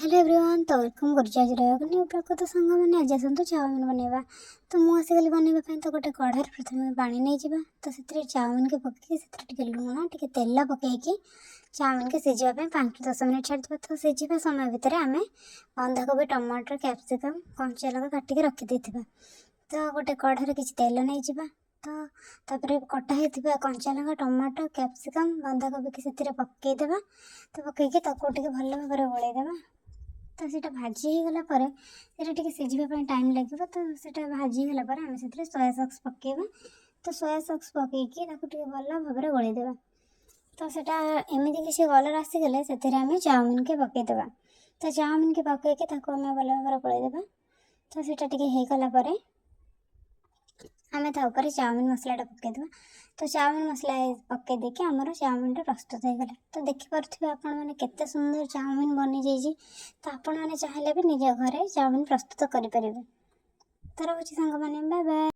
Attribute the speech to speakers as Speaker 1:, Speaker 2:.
Speaker 1: Hello everyone, ତ welcome କରୁଛି ଆଜି ରହିବାକୁ ନ୍ୟୁ ବ୍ଲଗ୍। ତ ସାଙ୍ଗମାନେ, ଆଜି ଆସନ୍ତୁ ଚାଉମିନ୍ ବନେଇବା। ତ ମୁଁ ଆସିଗଲି ବନେଇବା ପାଇଁ। ତ ଗୋଟେ କଢ଼ାରେ ପ୍ରଥମେ ପାଣି ନେଇଯିବା। ତ ସେଥିରେ ଚାଉମିନ୍କୁ ପକେଇକି, ସେଥିରେ ଟିକେ ଲୁଣ, ଟିକେ ତେଲ ପକେଇକି ଚାଉମିନ୍କୁ ସିଝିବା ପାଇଁ 5-10 ମିନିଟ୍ ଛାଡ଼ିଦେବା। ତ ସିଝିବା ସମୟ ଭିତରେ ଆମେ ବନ୍ଧାକୋବି, ଟମାଟର, କ୍ୟାପ୍ସିକମ୍, କଞ୍ଚା ଲଙ୍କା କାଟିକି ରଖିଦେଇଥିବା। ତ ଗୋଟେ କଢ଼ାରେ କିଛି ତେଲ ନେଇଯିବା। ତ ତାପରେ କଟା ହେଇଥିବା କଞ୍ଚା ଲଙ୍କା, ଟମାଟୋ, କ୍ୟାପ୍ସିକମ୍, ବନ୍ଧାକୋବିକି ସେଥିରେ ପକେଇଦେବା। ତ ପକେଇକି ତାକୁ ଟିକେ ଭଲ ଭାବରେ ଗୋଳେଇଦେବା। ତ ସେଇଟା ଭାଜି ହେଇଗଲା ପରେ, ସେଇଟା ଟିକେ ସିଝିବା ପାଇଁ ଟାଇମ୍ ଲାଗିବ। ତ ସେଇଟା ଭାଜି ହେଇଗଲା ପରେ ଆମେ ସେଥିରେ ସୋୟା ସକ୍ସ ପକେଇବା। ତ ସୋୟା ସକ୍ସ ପକେଇକି ତାକୁ ଟିକେ ଭଲ ଭାବରେ ଗୋଳେଇଦେବା। ତ ସେଇଟା ଏମିତି କିଛି କଲର୍ ଆସିଗଲେ ସେଥିରେ ଆମେ ଚାଉମିନ୍କି ପକେଇଦେବା। ତ ଚାଉମିନ୍କି ପକେଇକି ତାକୁ ଆମେ ଭଲ ଭାବରେ ଗୋଳେଇଦେବା। ତ ସେଇଟା ଟିକେ ହେଇଗଲା ପରେ ଆମେ ତା ଉପରେ ଚାଉମିନ୍ ମସଲାଟା ପକାଇଦେବା। ତ ଚାଉମିନ୍ ମସଲା ପକାଇ ଦେଇକି ଆମର ଚାଉମିନ୍ଟା ପ୍ରସ୍ତୁତ ହେଇଗଲା। ତ ଦେଖିପାରୁଥିବେ ଆପଣମାନେ, କେତେ ସୁନ୍ଦର ଚାଉମିନ୍ ବନିଯାଇଛି। ତ ଆପଣମାନେ ଚାହିଁଲେ ବି ନିଜ ଘରେ ଚାଉମିନ୍ ପ୍ରସ୍ତୁତ କରିପାରିବେ। ତ ରହୁଛି ସାଙ୍ଗମାନେ, ବାଏ ବାଏ।